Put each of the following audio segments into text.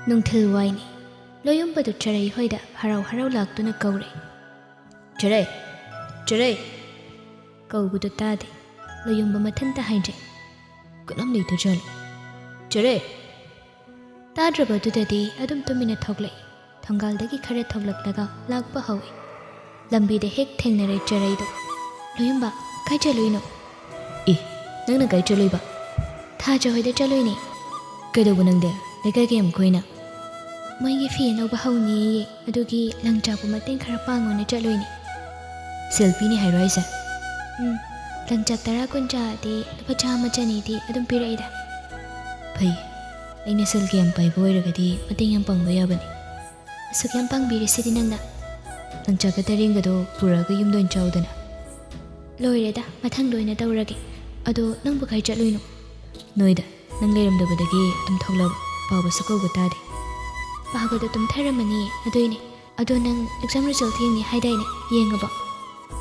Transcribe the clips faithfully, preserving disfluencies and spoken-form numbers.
ꯅꯨꯡꯊꯤꯜ ꯋꯥꯏꯅꯤ꯫ ꯂꯣꯌꯨꯝꯕꯗꯨ ꯆꯔꯩ ꯍꯣꯏꯗ ꯍꯔꯥꯎ ꯍꯔꯥꯎ ꯂꯥꯛꯇꯨꯅ ꯀꯧꯔꯦ꯫ "ꯆꯔꯩ! ꯆꯔꯩ!" ꯀꯧꯕꯗꯨ ꯇꯥꯗꯦ꯫ ꯂꯣꯌꯨꯝꯕ ꯃꯊꯟꯇ ꯍꯥꯏꯖꯩ꯫ "ꯀꯅꯥꯝ ꯂꯩꯇꯖꯥꯠꯂꯣ? ꯆꯔꯩ!" ꯇꯥꯗ꯭ꯔꯕꯗꯨꯗꯗꯤ ꯑꯗꯨꯝ ꯇꯨꯃꯤꯟꯅ ꯊꯣꯛꯂꯛꯏ꯫ ꯊꯣꯡꯒꯥꯜꯗꯒꯤ ꯈꯔ ꯊꯣꯛꯂꯛꯂꯒ ꯂꯥꯛꯄ ꯍꯧꯏ꯫ ꯂꯝꯕꯤꯗ ꯍꯦꯛ ꯊꯦꯡꯅꯔꯦ ꯆꯔꯩꯗꯣ꯫ "ꯂꯣꯌꯨꯝꯕ, ꯀꯥꯏ ꯆꯠꯂꯨꯏꯅꯣ?" "ꯑꯦ, ꯅꯪꯅ ꯀꯥꯏ ꯆꯠꯂꯨꯏꯕ?" "ꯊꯥꯖ ꯍꯣꯏꯗ ꯆꯠꯂꯨꯏꯅꯦ꯫" "ꯀꯩꯗꯧꯕ ꯅꯪꯗꯤ? ꯂꯩꯀꯥꯏꯒꯤ ꯌꯥꯝ ꯀꯣꯏꯅ?" "ꯃꯣꯏꯒꯤ ꯐꯤ ꯑꯅꯧꯕ ꯍꯧꯅꯤꯌꯦ, ꯑꯗꯨꯒꯤ ꯂꯪꯆꯥꯛꯄꯨ ꯃꯇꯦꯡ ꯈꯔ ꯄꯥꯡꯉꯣꯅ ꯆꯠꯂꯨꯏꯅꯦ꯫" "ꯁꯦꯜ ꯄꯤꯅꯤ ꯍꯥꯏꯔꯣ ꯍꯥꯏꯁꯦ?" "ꯎꯝ, ꯂꯪꯆꯥꯛ ꯇꯔꯥ ꯀꯨꯟ ꯆꯥꯛꯑꯗꯤ ꯂꯨꯄꯥ ꯆꯥꯝꯃ ꯆꯅꯤꯗꯤ ꯑꯗꯨꯝ ꯄꯤꯔꯛꯏꯗ꯫" "ꯐꯩ, ꯑꯩꯅ ꯁꯦꯜ ꯀꯌꯥꯝ ꯄꯥꯏꯕ ꯑꯣꯏꯔꯒꯗꯤ ꯃꯇꯦꯡ ꯌꯥꯝ ꯄꯥꯡꯕ ꯌꯥꯕꯅꯤ꯫" "ꯑꯁꯨꯛ ꯌꯥꯝ ꯄꯥꯡꯕꯤꯔꯤꯁꯤꯗꯤ ꯅꯪꯅ꯫" "ꯂꯪꯆꯥꯛꯀ ꯇꯔꯦꯡꯒꯗꯣ ꯄꯨꯔꯛꯑꯒ ꯌꯨꯝꯗ ꯑꯣꯏꯅ ꯆꯥꯎꯗꯅ꯫" "ꯂꯣꯏꯔꯦꯗ, ꯃꯊꯪꯗ ꯑꯣꯏꯅ ꯇꯧꯔꯒꯦ꯫ ꯑꯗꯣ ꯅꯪꯕꯨ ꯀꯥꯏ ꯆꯠꯂꯨꯏꯅꯣ?" "ꯅꯣꯏꯗ, ꯅꯪ ꯂꯩꯔꯝꯗꯕꯗꯒꯤ ꯑꯗꯨꯝ ꯊꯣꯛꯂꯛꯑꯕ, ꯄꯥꯎꯒꯁꯨ ꯀꯧꯕ ꯇꯥꯗꯦ꯫" "ꯄꯥꯎꯒꯗꯣ ꯇꯨꯝꯊꯔꯝꯃꯅꯤ, ꯑꯗꯨꯏꯅꯦ꯫ ꯑꯗꯣ ꯅꯪ exam result ꯌꯦꯡꯅꯤ ꯍꯥꯏꯗꯥꯏꯅꯦ, ꯌꯦꯡꯉꯕꯣ?"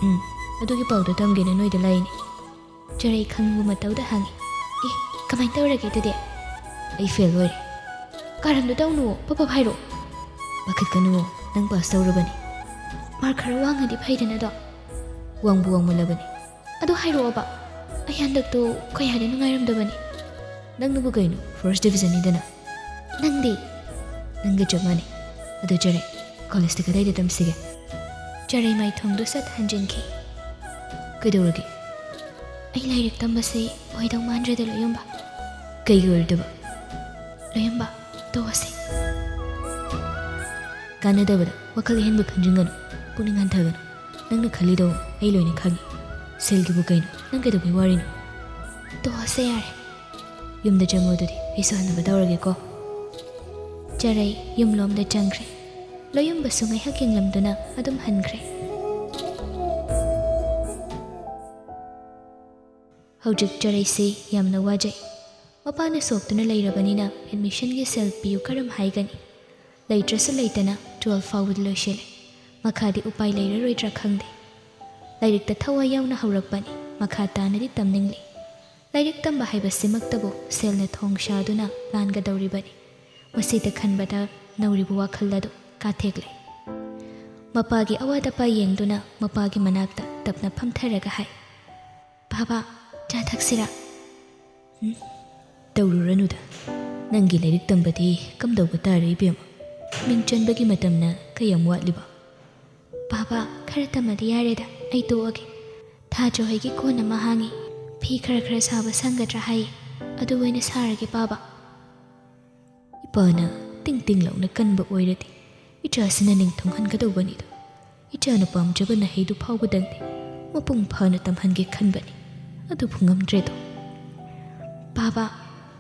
"ꯎꯝ, ꯑꯗꯨꯒꯤ ꯄꯥꯎꯗꯣ ꯇꯝꯒꯦꯅ ꯅꯣꯏꯗ ꯂꯥꯛꯏꯅꯦ꯫" ꯆꯔꯩ ꯈꯪꯕ ꯃꯇꯧꯗ ꯍꯪꯉꯤ꯫ "ꯑꯦ, ꯀꯃꯥꯏꯅ ꯇꯧꯔꯒꯦ ꯑꯗꯨꯗꯤ?" "ꯑꯩ ꯐꯦꯜ ꯑꯣꯏꯔꯦ꯫" "ꯀꯔꯟꯗꯣ ꯇꯧꯅꯨ, ꯄꯞ ꯄꯞ ꯍꯥꯏꯔꯣ꯫" "ꯄꯥꯈꯠꯀꯅꯨ, ꯅꯪ ꯄꯥꯁ ꯇꯧꯔꯕꯅꯤ꯫" "ꯃꯥꯔꯛ ꯈꯔ ꯋꯥꯡꯉꯗꯤ ꯐꯩꯗꯅꯗꯣ꯫" "ꯋꯥꯡꯕꯨ ꯋꯥꯡꯃꯜꯂꯕꯅꯤ꯫" "ꯑꯗꯨ ꯍꯥꯏꯔꯛꯑꯣꯕ, ꯑꯩ ꯍꯟꯗꯛꯇꯣ ꯀꯌꯥꯗꯤ ꯅꯨꯡꯉꯥꯏꯔꯝꯗꯕꯅꯤ꯫" "ꯅꯪꯅꯕꯨ ꯀꯩꯅꯣ, first division ꯅꯤꯗꯅ꯫" "ꯅꯪꯗꯤ?" "ꯅꯪꯒ ꯆꯞ ꯃꯥꯟꯅꯩ꯫ ꯑꯗꯨ ꯆꯔꯩ, ꯀꯣꯂꯦꯖꯇ ꯀꯗꯥꯏꯗ ꯇꯝꯁꯤꯒꯦ?" ꯆꯔꯩ ꯃꯥꯏꯊꯣꯡꯗꯨ ꯁꯠ ꯍꯟꯖꯤꯟꯈꯤ꯫ "ꯀꯩꯗꯧꯔꯒꯦ?" "ꯑꯩ ꯂꯥꯏꯔꯤꯛ ꯇꯝꯕꯁꯦ ꯑꯣꯏꯗꯧ ꯃꯥꯟꯗ꯭ꯔꯦꯗ, ꯂꯣꯌꯨꯝꯕ꯫" "ꯀꯩꯒꯤ ꯑꯣꯏꯔꯣꯏꯗꯕ?" "ꯂꯣꯌꯨꯝꯕ, ꯇꯣꯛꯑꯁꯦ꯫" "ꯀꯥꯟꯅꯗꯕꯗ ꯋꯥꯈꯜ ꯑꯍꯦꯟꯕ ꯈꯟꯖꯤꯟꯒꯅꯨ, ꯄꯨꯛꯅꯤꯡ ꯍꯟꯊꯒꯅꯨ꯫ ꯅꯪꯅ ꯈꯜꯂꯤꯗꯣ ꯑꯩ ꯂꯣꯏꯅ ꯈꯪꯉꯤ꯫ ꯁꯦꯜꯒꯤꯕꯨ ꯀꯩꯅꯣ? ꯅꯪ ꯀꯩꯗꯧꯕꯩ ꯋꯥꯔꯤꯅꯣ?" "ꯇꯣꯛꯑꯁꯦ ꯌꯥꯔꯦ꯫" "ꯌꯨꯝꯗ ꯆꯪꯉꯣ ꯑꯗꯨꯗꯤ, ꯑꯩꯁꯨ ꯍꯟꯅꯕ ꯇꯧꯔꯒꯦꯀꯣ꯫" ꯆꯔꯩ ꯌꯨꯝꯂꯣꯝꯗ ꯆꯪꯈ꯭ꯔꯦ꯫ ꯂꯣꯌꯨꯝꯕꯁꯨ ꯉꯥꯏꯍꯥꯛ ꯌꯦꯡꯂꯝꯗꯨꯅ ꯑꯗꯨꯝ ꯍꯟꯈ꯭ꯔꯦ꯫ ꯍꯧꯖꯤꯛ ꯆꯔꯩꯁꯤ ꯌꯥꯝꯅ ꯋꯥꯖꯩ꯫ ꯃꯄꯥꯅ ꯁꯣꯛꯇꯨꯅ ꯂꯩꯔꯕꯅꯤꯅ admission ꯒꯤ ꯁꯦꯜ ꯄꯤꯌꯨ ꯀꯔꯝ ꯍꯥꯏꯒꯅꯤ? ꯂꯩꯇ꯭ꯔꯁꯨ ꯂꯩꯇꯅ twelve ꯐꯥꯎꯕꯗꯤ ꯂꯣꯏꯁꯤꯜꯂꯦ꯫ ꯃꯈꯥꯗꯤ ꯎꯄꯥꯏ ꯂꯩꯔꯔꯣꯏꯗ꯭ꯔꯥ ꯈꯪꯗꯦ꯫ ꯂꯥꯏꯔꯤꯛꯇ ꯊꯋꯥꯏ ꯌꯥꯎꯅ ꯍꯧꯔꯛꯄꯅꯤ, ꯃꯈꯥ ꯇꯥꯅꯗꯤ ꯇꯝꯅꯤꯡꯂꯤ꯫ ꯂꯥꯏꯔꯤꯛ ꯇꯝꯕ ꯍꯥꯏꯕꯁꯤꯃꯛꯇꯕꯨ ꯁꯦꯜꯅ ꯊꯣꯡ ꯁꯥꯗꯨꯅ ꯂꯥꯟꯒꯗꯧꯔꯤꯕꯅꯤ꯫ ꯃꯁꯤꯗ ꯈꯟꯕꯗ ꯅꯧꯔꯤꯕ ꯋꯥꯈꯜ ꯑꯗꯨ ꯀꯥꯊꯦꯛꯂꯦ꯫ ꯃꯄꯥꯒꯤ ꯑꯋꯥꯠ ꯑꯄꯥ ꯌꯦꯡꯗꯨꯅ ꯃꯄꯥꯒꯤ ꯃꯅꯥꯛꯇ ꯇꯞꯅ ꯐꯝꯊꯔꯒ ꯍꯥꯏ, "ꯕꯥꯕꯥ, ꯆꯥ ꯊꯛꯁꯤꯔꯥ?" "ꯎꯝ, ꯇꯧꯔꯨꯔꯅꯨꯗ꯫ ꯅꯪꯒꯤ ꯂꯥꯏꯔꯤꯛ ꯇꯝꯕꯗꯤ ꯀꯝꯗꯧꯕ ꯇꯥꯔꯦ ꯏꯕꯦꯝꯃ? ꯃꯤꯡ ꯆꯟꯕꯒꯤ ꯃꯇꯝꯅ ꯀꯌꯥꯝ ꯋꯥꯠꯂꯤꯕ?" "ꯕꯥꯕꯥ, ꯈꯔ ꯇꯝꯃꯗꯤ ꯌꯥꯔꯦꯗ, ꯑꯩ ꯇꯣꯛꯑꯒꯦ꯫ ꯊꯥꯖ ꯍꯣꯏꯒꯤ ꯀꯣꯟ ꯑꯃ ꯍꯥꯡꯉꯤ, ꯐꯤ ꯈꯔ ꯈꯔ ꯁꯥꯕ ꯁꯪꯒꯗ꯭ꯔꯥ ꯍꯥꯏꯌꯦ, ꯑꯗꯨ ꯑꯣꯏꯅ ꯁꯥꯔꯒꯦ ꯕꯥꯕꯥ꯫" ꯏꯄꯥꯅ ꯇꯤꯡ ꯇꯤꯡ ꯂꯥꯎꯅ ꯀꯟꯕ ꯑꯣꯏꯔꯗꯤ ꯏꯆꯥꯁꯤꯅ ꯅꯤꯡ ꯊꯨꯡꯍꯟꯒꯗꯧꯕꯅꯤꯗꯣ꯫ ꯏꯆꯥꯅ ꯄꯥꯝꯖꯕ ꯅꯍꯩꯗꯨ ꯐꯥꯎꯕꯗꯪꯗꯤ ꯃꯄꯨꯡ ꯐꯥꯅ ꯇꯝꯍꯟꯒꯦ ꯈꯟꯕꯅꯤ, ꯑꯗꯨꯕꯨ ꯉꯝꯗ꯭ꯔꯦꯗꯣ꯫ "ꯕꯥꯕꯥ,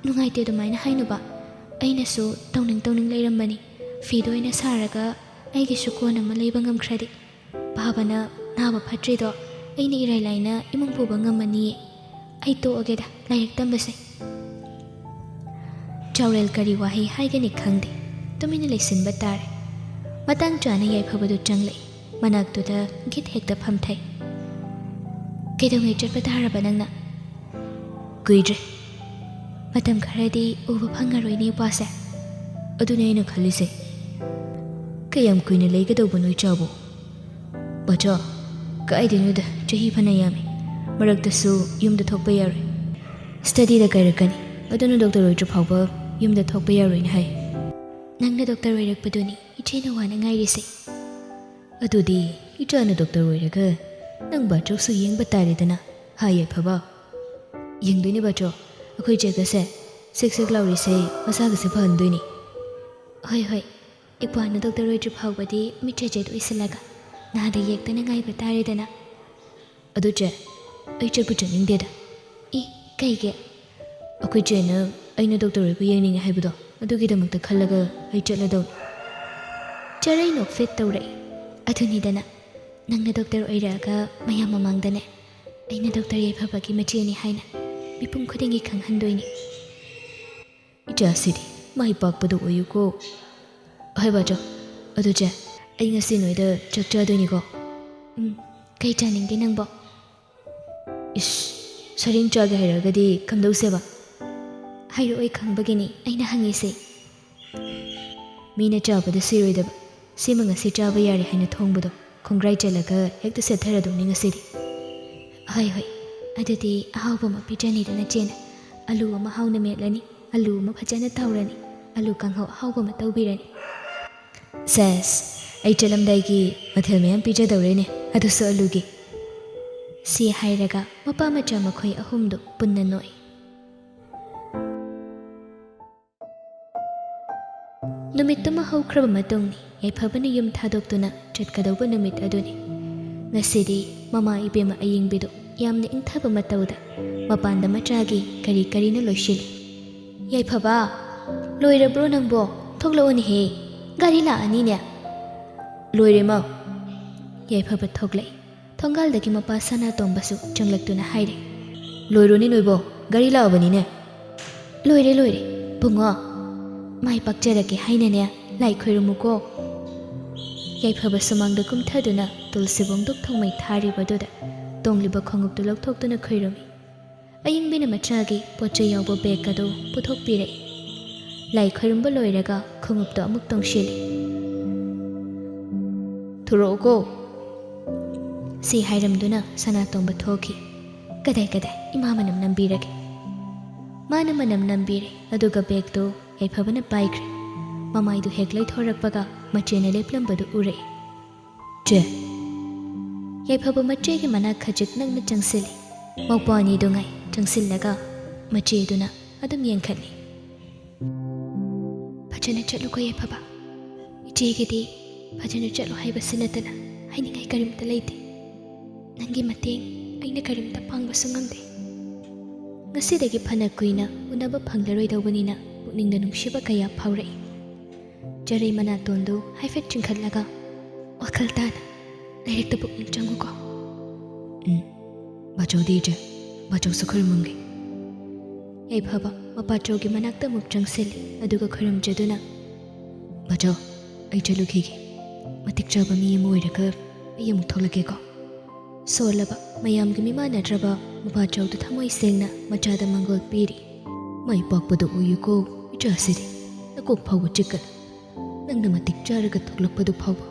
ꯅꯨꯡꯉꯥꯏꯇꯦ ꯑꯗꯨꯃꯥꯏꯅ ꯍꯥꯏꯅꯨꯕ꯫ ꯑꯩꯅꯁꯨ ꯇꯧꯅꯤꯡ ꯇꯧꯅꯤꯡ ꯂꯩꯔꯝꯕꯅꯤ꯫ ꯐꯤꯗꯣ ꯑꯣꯏꯅ ꯁꯥꯔꯒ ꯑꯩꯒꯤꯁꯨ ꯀꯣꯟ ꯑꯃ ꯂꯩꯕ ꯉꯝꯈ꯭ꯔꯗꯤ꯫ ꯕꯥꯕꯥꯅ ꯅꯥꯕ ꯐꯠꯇ꯭ꯔꯤꯗꯣ ꯑꯩꯅ ꯏꯔꯥꯏ ꯂꯥꯏꯅ ꯏꯃꯨꯡ ꯄꯨꯕ ꯉꯝꯃꯅꯤꯌꯦ꯫ ꯑꯩ ꯇꯣꯛꯑꯒꯦꯗ ꯂꯥꯏꯔꯤꯛ ꯇꯝꯕꯁꯦ꯫" ꯆꯥꯎꯔꯦꯜ ꯀꯔꯤ ꯋꯥꯍꯩ ꯍꯥꯏꯒꯅꯤ ꯈꯪꯗꯦ, ꯇꯨꯃꯤꯟꯅ ꯂꯩꯁꯤꯟꯕ ꯇꯥꯔꯦ꯫ ꯃꯇꯥꯡ ꯆꯥꯅ ꯌꯥꯏꯐꯕꯗꯨ ꯆꯪꯂꯛꯏ, ꯃꯅꯥꯛꯇꯨꯗ ꯒꯤꯠ ꯍꯦꯛꯇ ꯐꯝꯊꯩ꯫ "ꯀꯩꯗꯧꯉꯩ ꯆꯠꯄ ꯇꯥꯔꯕ ꯅꯪꯅ?" "ꯀꯨꯏꯗ꯭ꯔꯦ꯫ ꯃꯇꯝ ꯈꯔꯗꯤ ꯎꯕ ꯐꯪꯉꯔꯣꯏꯅꯦ ꯏꯄꯥꯁꯦ꯫" "ꯑꯗꯨꯅꯦ ꯑꯩꯅ ꯈꯜꯂꯤꯁꯦ꯫ ꯀꯌꯥꯝ ꯀꯨꯏꯅ ꯂꯩꯒꯗꯧꯕꯅꯣ ꯏꯆꯥꯕꯨ?" "ꯕꯥꯆꯧ, ꯀꯥꯏꯗꯩꯅꯣꯗ, ꯆꯍꯤ ꯐꯅ ꯌꯥꯝꯃꯤ꯫ ꯃꯔꯛꯇꯁꯨ ꯌꯨꯝꯗ ꯊꯣꯛꯄ ꯌꯥꯔꯣꯏ꯫ ꯁ꯭ꯇꯗꯤꯗ ꯀꯥꯏꯔꯛꯀꯅꯤ꯫ ꯑꯗꯨꯅ ꯗꯣꯛꯇꯔ ꯑꯣꯏꯗ꯭ꯔꯤ ꯐꯥꯎꯕ ꯌꯨꯝꯗ ꯊꯣꯛꯄ ꯌꯥꯔꯣꯏꯅ ꯍꯥꯏ꯫" "ꯅꯪꯅ ꯗꯣꯛꯇꯔ ꯑꯣꯏꯔꯛꯄꯗꯨꯅꯤ ꯏꯆꯦꯅ ꯋꯥꯅ ꯉꯥꯏꯔꯤꯁꯦ꯫" "ꯑꯗꯨꯗꯤ ꯏꯆꯥꯅ ꯗꯣꯛꯇꯔ ꯑꯣꯏꯔꯒ ꯅꯪ ꯕꯥꯆꯧꯁꯨ ꯌꯦꯡꯕ ꯇꯥꯔꯦꯗꯅ, ꯍꯥ ꯌꯥꯏꯐꯕ?" "ꯌꯦꯡꯗꯣꯏꯅꯦ ꯕꯥꯆꯧ, ꯑꯩꯈꯣꯏ ꯆꯦꯒꯁꯦ ꯁꯤꯛ ꯁꯤꯛ ꯂꯥꯎꯔꯤꯁꯦ ꯃꯁꯥꯒꯁꯦ ꯐꯍꯟꯗꯣꯏꯅꯤ꯫" "ꯍꯣꯏ ꯍꯣꯏ, ꯏꯄ꯭ꯋꯥꯅ ꯗꯣꯛꯇꯔ ꯑꯣꯏꯗ꯭ꯔꯤ ꯐꯥꯎꯕꯗꯤ ꯃꯤꯠ ꯆꯦꯖꯦꯠ ꯑꯣꯏꯁꯤꯜꯂꯒ ꯅꯥꯗ ꯌꯦꯛꯇꯅ ꯉꯥꯏꯕ ꯇꯥꯔꯦꯗꯅ꯫" "ꯑꯗꯨ ꯆꯦ, ꯑꯩ ꯆꯠꯄꯨ ꯆꯠꯅꯤꯡꯗꯦꯗ꯫" "ꯏ, ꯀꯩꯒꯤ?" "ꯑꯩꯈꯣꯏ ꯆꯦꯅ ꯑꯩꯅ ꯗꯣꯛꯇꯔ ꯑꯣꯏꯕ ꯌꯦꯡꯅꯤꯡꯉꯦ ꯍꯥꯏꯕꯗꯣ, ꯑꯗꯨꯒꯤꯗꯃꯛꯇ ꯈꯜꯂꯒ ꯑꯩ ꯆꯠꯂꯗꯧꯅꯤ꯫" ꯆꯔꯩ ꯅꯣꯛꯐꯦꯠ ꯇꯧꯔꯛꯏ꯫ "ꯑꯗꯨꯅꯤꯗꯅ, ꯅꯪꯅ ꯗꯣꯛꯇꯔ ꯑꯣꯏꯔꯛꯑꯒ ꯃꯌꯥꯝ ꯃꯃꯥꯡꯗꯅꯦ ꯑꯩꯅ ꯗꯣꯛꯇꯔ ꯌꯥꯏꯐꯕꯒꯤ ꯃꯆꯦꯅꯤ ꯍꯥꯏꯅ ꯃꯤꯄꯨꯝ ꯈꯨꯗꯤꯡꯒꯤ ꯈꯪꯍꯟꯗꯣꯏꯅꯤ꯫" "ꯏꯆꯥꯁꯤꯗꯤ ꯃꯥꯏ ꯄꯥꯛꯄꯗ ꯑꯣꯏꯌꯨꯀꯣ꯫" "ꯍꯣꯏ ꯕꯥꯆꯧ, ꯑꯗꯨ ꯆꯦ, ꯑꯩ ꯉꯁꯤ ꯅꯣꯏꯗ ꯆꯥꯛ ꯆꯥꯗꯣꯏꯅꯤꯀꯣ꯫" "ꯎꯝ, ꯀꯩ ꯆꯥꯅꯤꯡꯒꯦ ꯅꯪꯕꯣ?" "ꯏꯁ, ꯁꯔꯦꯡ ꯆꯥꯒꯦ ꯍꯥꯏꯔꯒꯗꯤ ꯀꯝꯗꯧꯁꯦꯕ?" "ꯍꯥꯏꯔꯛꯑꯣꯏ ꯈꯪꯕꯒꯤꯅꯤ ꯑꯩꯅ ꯍꯪꯉꯤꯁꯦ꯫" ꯃꯤꯅ ꯆꯥꯕꯗ ꯁꯤꯔꯣꯏꯗꯕ, ꯁꯤꯃ ꯉꯁꯤ ꯆꯥꯕ ꯌꯥꯔꯦ ꯍꯥꯏꯅ ꯊꯣꯡꯕꯗꯣ ꯈꯣꯡꯒ꯭ꯔꯥꯏ ꯆꯜꯂꯒ ꯍꯦꯛꯇ ꯁꯦꯠꯊꯔꯗꯧꯅꯤ ꯉꯁꯤꯗꯤ꯫ "ꯍꯣꯏ, ꯍꯣꯏ, ꯑꯗꯨꯗꯤ ꯑꯍꯥꯎꯕ ꯑꯃ ꯄꯤꯖꯅꯤꯗꯅ ꯆꯦꯅ꯫ ꯑꯂꯨ ꯑꯃ ꯍꯥꯎꯅ ꯃꯦꯠꯂꯅꯤ, ꯑꯂꯨ ꯑꯃ ꯐꯖꯅ ꯇꯧꯔꯅꯤ, ꯑꯂꯨ ꯀꯥꯡꯍꯧ ꯑꯍꯥꯎꯕ ꯑꯃ ꯇꯧꯕꯤꯔꯅꯤ꯫" "ꯁꯦꯁ, ꯑꯩ ꯆꯠꯂꯝꯗꯥꯏꯒꯤ ꯃꯊꯦꯜ ꯃꯌꯥꯝ ꯄꯤꯖꯗꯧꯔꯦꯅꯦ, ꯑꯗꯨꯁꯨ ꯑꯂꯨꯒꯤ꯫" ꯁꯤ ꯍꯥꯏꯔꯒ ꯃꯄꯥ ꯃꯆꯥ ꯃꯈꯣꯏ ꯑꯍꯨꯝꯗꯨ ꯄꯨꯟꯅ ꯅꯣꯛꯏ꯫ ꯅꯨꯃꯤꯠꯇꯨꯃ ꯍꯧꯈ꯭ꯔꯕ ꯃꯇꯨꯡꯅꯤ ꯌꯥꯏꯐꯕꯅ ꯌꯨꯝ ꯊꯥꯗꯣꯛꯇꯨꯅ ꯆꯠꯀꯗꯧꯕ ꯅꯨꯃꯤꯠ ꯑꯗꯨꯅꯤ꯫ ꯉꯁꯤꯗꯤ ꯃꯃꯥ ꯏꯕꯦꯝꯃ ꯑꯌꯤꯡꯕꯤꯗꯨ ꯌꯥꯝꯅ ꯏꯪꯊꯕ ꯃꯇꯧꯗ ꯃꯄꯥꯟꯗ ꯃꯆꯥꯒꯤ ꯀꯔꯤ ꯀꯔꯤꯅꯣ ꯂꯣꯏꯁꯤꯜꯂꯤ꯫ "ꯌꯥꯏꯐꯕ, ꯂꯣꯏꯔꯕ꯭ꯔꯣ ꯅꯪꯕꯣ? ꯊꯣꯛꯂꯛꯑꯣꯅꯦꯍꯦ, ꯒꯥꯔꯤ ꯂꯥꯛꯑꯅꯤꯅꯦ꯫" "ꯂꯣꯏꯔꯦ ꯃꯥ꯫" ꯌꯥꯏꯐꯕ ꯊꯣꯛꯂꯛꯏ꯫ ꯊꯣꯡꯒꯥꯜꯗꯒꯤ ꯃꯄꯥ ꯁꯅꯥꯇꯣꯝꯕꯁꯨ ꯆꯪꯂꯛꯇꯨꯅ ꯍꯥꯏꯔꯦ, "ꯂꯣꯏꯔꯣꯅꯦ ꯅꯣꯏꯕꯣ, ꯒꯥꯔꯤ ꯂꯥꯛꯑꯕꯅꯤꯅꯦ꯫" "ꯂꯣꯏꯔꯦ, ꯂꯣꯏꯔꯦ ꯕꯨꯡꯉꯣ, ꯃꯥꯏ ꯄꯥꯛꯆꯔꯒꯦ ꯍꯥꯏꯅꯅꯦ ꯂꯥꯏ ꯈꯣꯏꯔꯝꯃꯨꯀꯣ꯫" ꯌꯥꯏꯐꯕ ꯁꯨꯃꯥꯡꯗ ꯀꯨꯝꯊꯗꯨꯅ ꯇꯨꯜꯁꯤꯕꯣꯡ ꯙꯨꯞ ꯊꯥꯎꯃꯩ ꯊꯥꯔꯤꯕꯗꯨꯗ ꯇꯣꯡꯂꯤꯕ ꯈꯣꯡꯎꯞꯇꯨ ꯂꯧꯊꯣꯛꯇꯨꯅ ꯈꯣꯏꯔꯝꯃꯤ꯫ ꯑꯌꯤꯡꯕꯤꯅ ꯃꯆꯥꯒꯤ ꯄꯣꯠ ꯆꯩ ꯌꯥꯎꯕ ꯕꯦꯒ ꯑꯗꯨ ꯄꯨꯊꯣꯛꯄꯤꯔꯛꯏ꯫ ꯂꯥꯏ ꯈꯣꯏꯔꯝꯕ ꯂꯣꯏꯔꯒ ꯈꯣꯡꯎꯞꯇꯨ ꯑꯃꯨꯛ ꯇꯣꯡꯁꯤꯜꯂꯤ꯫ "ꯊꯨꯔꯛꯎꯀꯣ꯫" ꯁꯤ ꯍꯥꯏꯔꯝꯗꯨꯅ ꯁꯅꯥꯇꯣꯝꯕ ꯊꯣꯛꯈꯤ꯫ "ꯀꯗꯥꯏ, ꯀꯗꯥꯏ, ꯏꯃꯥ ꯃꯅꯝ ꯅꯝꯕꯤꯔꯒꯦ꯫" ꯃꯥꯅ ꯃꯅꯝ ꯅꯝꯕꯤꯔꯦ, ꯑꯗꯨꯒ ꯕꯦꯒꯇꯨ ꯌꯥꯏꯐꯕꯅ ꯄꯥꯏꯈ꯭ꯔꯦ꯫ ꯃꯃꯥꯏꯗꯨ ꯍꯦꯛ ꯂꯩꯊꯣꯔꯛꯄꯒ ꯃꯆꯦꯅ ꯂꯦꯞꯂꯝꯕꯗꯨ ꯎꯔꯛꯏ꯫ "ꯆꯦ꯫" ꯌꯥꯏꯐꯕ ꯃꯆꯦꯒꯤ ꯃꯅꯥꯛ ꯈꯖꯤꯛ ꯅꯛꯅ ꯆꯪꯁꯤꯜꯂꯤ꯫ ꯃꯧꯄ꯭ꯋꯥ ꯑꯅꯤꯗꯨ ꯉꯥꯏ ꯆꯪꯁꯤꯜꯂꯒ ꯃꯆꯦꯗꯨꯅ ꯑꯗꯨꯝ ꯌꯦꯡꯈꯠꯂꯤ꯫ "ꯐꯖꯅ ꯆꯠꯂꯨꯀꯣ ꯌꯥꯏꯐꯕ꯫ ꯏꯆꯦꯒꯤꯗꯤ ꯐꯖꯅ ꯆꯠꯂꯨ ꯍꯥꯏꯕꯁꯤ ꯅꯠꯇꯅ ꯍꯥꯏꯅꯤꯡꯉꯥꯏ ꯀꯔꯤꯝꯇ ꯂꯩꯇꯦ꯫ ꯅꯪꯒꯤ ꯃꯇꯦꯡ ꯑꯩꯅ ꯀꯔꯤꯝꯇ ꯄꯥꯡꯕꯁꯨ ꯉꯝꯗꯦ꯫ ꯉꯁꯤꯗꯒꯤ ꯐꯅ ꯀꯨꯏꯅ ꯎꯅꯕ ꯐꯪꯂꯔꯣꯏꯗꯧꯕꯅꯤꯅ ꯄꯨꯛꯅꯤꯡꯗ ꯅꯨꯡꯁꯤꯕ ꯀꯌꯥ ꯐꯥꯎꯔꯛꯏ꯫" ꯆꯔꯩ ꯃꯅꯥꯇꯣꯟꯗꯨ ꯍꯥꯏꯐꯦꯠ ꯆꯤꯡꯈꯠꯂꯒ, "ꯋꯥꯈꯜ ꯇꯥꯅ ꯂꯥꯏꯔꯤꯛꯇ ꯄꯨꯛꯅꯤꯡ ꯆꯪꯉꯨꯀꯣ꯫" "ꯎꯝ, ꯕꯥꯆꯧꯗꯤ ꯏꯆꯦ, ꯕꯥꯆꯧꯁꯨ ꯈꯨꯔꯨꯝꯃꯝꯒꯦ꯫" ꯌꯥꯏꯐꯕ ꯃꯄꯥꯆꯧꯒꯤ ꯃꯅꯥꯛꯇ ꯑꯃꯨꯛ ꯆꯪꯁꯤꯜꯂꯤ, ꯑꯗꯨꯒ ꯈꯨꯔꯨꯝꯖꯗꯨꯅ, "ꯕꯥꯆꯧ, ꯑꯩ ꯆꯠꯂꯨꯈꯤꯒꯦ꯫ ꯃꯇꯤꯛ ꯆꯥꯕ ꯃꯤ ꯑꯃ ꯑꯣꯏꯔꯒ ꯑꯩ ꯑꯃꯨꯛ ꯊꯣꯛꯂꯛꯀꯦꯀꯣ꯫" ꯁꯣꯜꯂꯕ, ꯃꯌꯥꯝꯒꯤ ꯃꯤꯃꯥꯟꯅꯗ꯭ꯔꯕ ꯃꯄꯥꯆꯧꯗꯨ ꯊꯃꯣꯏ ꯁꯦꯡꯅ ꯃꯆꯥꯗ ꯃꯪꯒꯣꯜ ꯄꯤꯔꯤ꯫ "ꯃꯥꯏ ꯄꯥꯛꯄꯗ ꯑꯣꯏꯌꯨꯀꯣ ꯏꯆꯥꯁꯤꯗꯤ꯫ ꯅꯀꯣꯛ ꯐꯥꯎꯕ ꯆꯤꯛꯀꯅꯨ꯫" ꯅꯪꯅ ꯃꯇꯤꯛ ꯆꯥꯔꯒ ꯊꯣꯛꯂꯛꯄꯗꯨ ꯐꯥꯎꯕ